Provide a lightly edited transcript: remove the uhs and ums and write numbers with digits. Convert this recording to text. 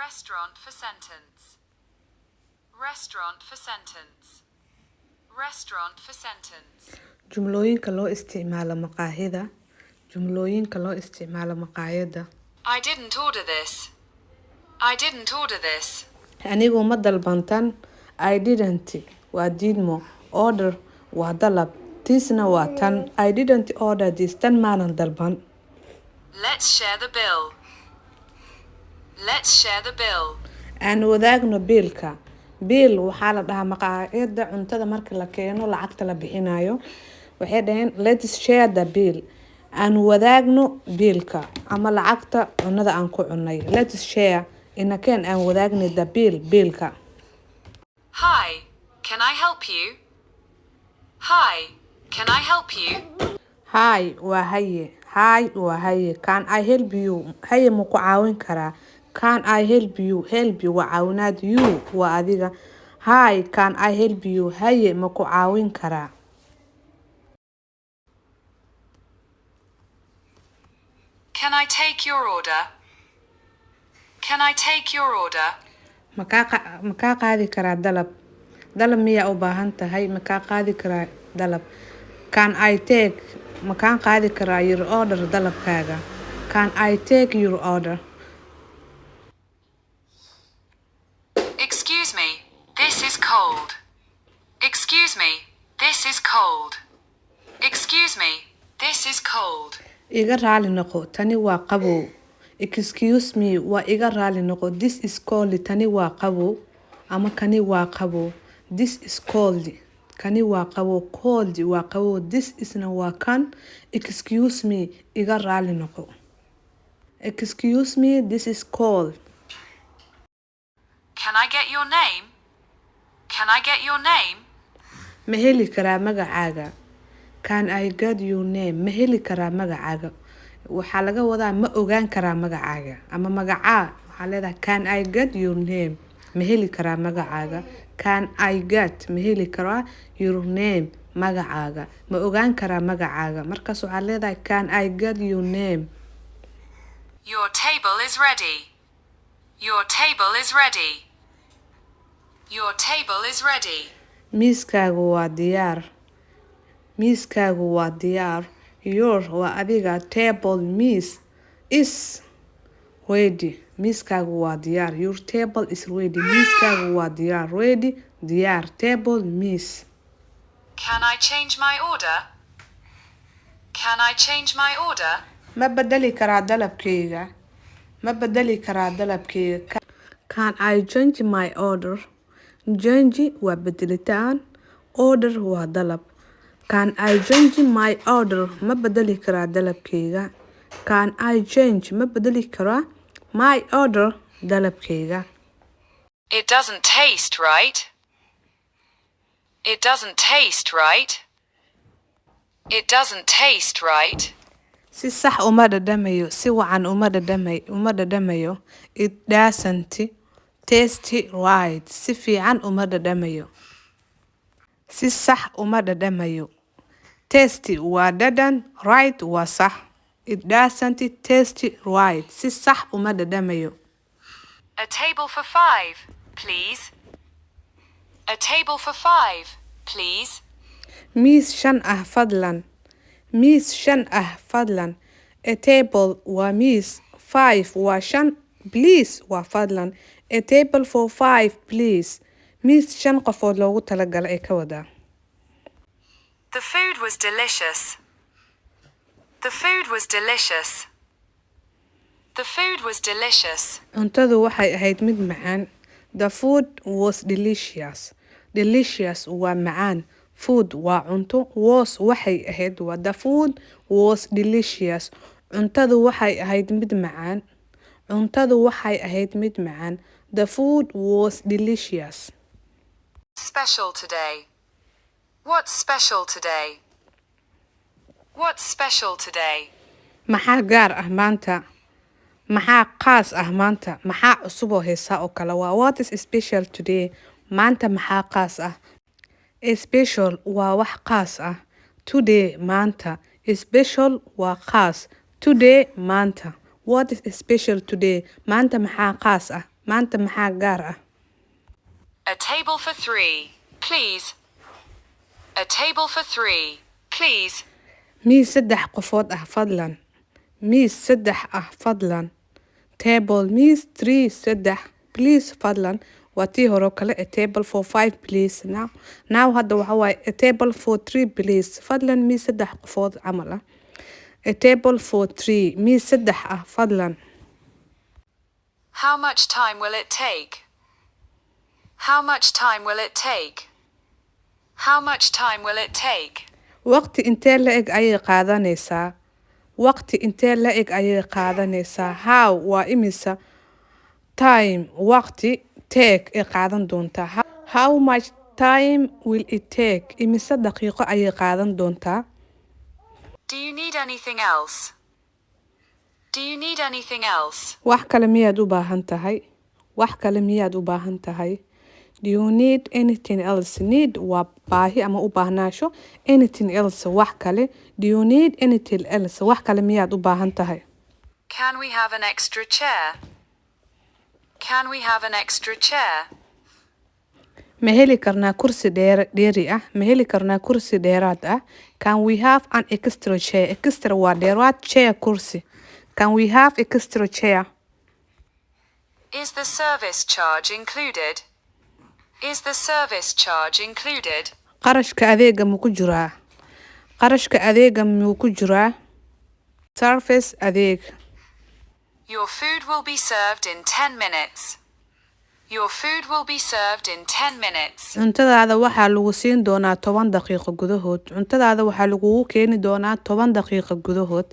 Restaurant for sentence. Restaurant for sentence. Restaurant for sentence. Jumlooyinka loo isticmaalo maqaaxida. Jumlooyinka loo isticmaalo maqaayadda. I didn't order this. I didn't order this. Anigu ma dalban tan. I didn't waa diidmo, order waa dalab, this-na waa tan. I didn't order this. Tan maanan dalban. Let's share the bill. Let's share the bill. Aan wadaagno biilka. Biil waxaa la dhahaa maqaayadda cuntada marka la keeno lacagta la bixinayo. Waxay dhaheen, "Let's share the bill." Aan wadaagno biilka ama lacagta cunada aan ku cunay. Let's share, inakeen aan wadaagnay, the bill, biilka. Hi, can I help you? Hi, can I help you? Hi waa haye. Hi waa haye. Can I help you? Haye, ma ku caawin karaa? Can I help you? Help waa caawinaad, you waa adiga. Hi, can I help you? Haye, ma ku caawin karaa? Can I take your order? Can I take your order? Ma kaa qaadi karaa dalab? Dalab miyaa u baahan tahay? Ma kaa qaadi karaa dalab? Can I take, ma kaan qaadi karaa, your order, dalabkaaga? Can I take your order? Excuse me, this is cold. Excuse me, this is cold. Excuse me, this is cold. Iga raali noqo, tani waa qabow. Excuse me waa iga raali noqo. This is cold, tani waa qabow ama kani waa qabow. This is cold, kani waa qabow. Cold waa qabow, this isna waa kan. Excuse me, iga raali noqo. Excuse me, this is cold. Can I get your name? Can I get your name? Ma heli karaa magacaaga? Can I get your name? Ma heli karaa magacaaga? Waxaa laga wadaa, ma ogaan karaa magacaaga ama magacaa? Waxaa leedahay, "Can I get your name?" Ma heli karaa magacaaga? Can I get, ma heli karaa, your name, magacaaga? Ma ogaan karaa magacaaga? Markaas waxaa leedahay, "Can I get your name?" Your table is ready. Your table is ready. Your table is ready. Miiskaagu waa diyaar. Miiskaagu waa diyaar. Your waa adiga, table miis, is ready, miiskaagu waa diyaar. Your table is ready, miiskaagu waa diyaar. Ready, diyaar, table, miis. Can I change my order? Can I change my order? Ma bedeli karaa dalabkayga? Ma bedeli karaa dalabkayga? Can I change my order? Change waa bedelitaan, order waa dalab. Can I change my order? Ma bedeli karaa dalabkayga? Can I change, ma bedeli karaa, my order, dalabkayga? It doesn't taste right. It doesn't taste right. It doesn't taste right. Si sax uma dhadhamayo, si wacan uma dhadhamayo. It doesn't taste right. Si fiican uma dhadhamayo, si sax uma dhadhamayo. Taste waa dhadhan, right waa sax. It doesn't taste right. Si sax uma dhadhamayo. A table for five, please. A table for five, please. Miis shan ah fadlan. Miis shan ah fadlan. A table waa miis, five waa shan, please waa fadlan. A table for five, please. Miis shan qofood loogu talagalay ee ka wadaa. The food was delicious. The food was delicious. The food was delicious. Cuntadu waxay ahayd mid macaan. The food was delicious. Delicious waa macaan, food waa cunto, was waxay ahayd. Waa the food was delicious. Cuntadu waxay ahayd mid macaan. Cuntadu waxay ahayd mid macaan. The food was delicious. Special today. What's special today? What's special today? Maxaa gaar ah maanta? Maxaa khaas ah maanta? Maxaa cusub oo heesaa oo kale waa, "What is special today?" Maanta maxaa khaas ah? Special waa wax khaas ah, today maanta. Special waa khaas, today maanta. What is special today? Maanta maxaa khaas ah? Maanta maxaa gaar ah? A table for three, please. A table for three, please. Miis saddex qofood ah, fadlan. Miis saddex ah, fadlan. Table miis, three saddex, please fadlan. Waa tii hore oo kale, a table for five, please. Now hadda waxa waaye a table for three, please. Fadlan miis saddex qofood camal ah. A table for three, miis saddex ah, fadlan. How much time will it take? How much time will it take? How much time will it take? Waqti intee la eg ayay qaadanaysaa? Waqti intee la eg ayay qaadanaysaa? How waa imisa, time waqti, take ay qaadan doontaa. How much time will it take? Imise daqiiqo ayay qaadan doontaa? Do you need anything else? Do you need anything else? Wax kale miyaad u baahan tahay? Wax kale miyaad u baahan tahay? Do you need anything else? Need waa baahi ama u baahnaasho. Anything else, wax kale. Do you need anything else? Wax kale miyaad u baahan tahay? Can we have an extra chair? Can we have an extra chair? Ma heli karnaa kursi dheer dheeri ah? Ma heli karnaa kursi dheeraad ah? Can we have an extra chair? Extra waa dheeraad, chair kursi. Can we have extra chair? Is the service charge included? Is the service charge included? Qarashka adeega ma ku jiraa? Qarashka adeega muu ku jiraa? Service adeeg. Your food will be served in 10 minutes. Your food will be served in 10 minutes. Cuntadaada waxaa lagu siin doonaa 10 daqiiqo gudahood. Cuntadaada waxaa lagugu keeni doonaa 10 daqiiqo gudahood.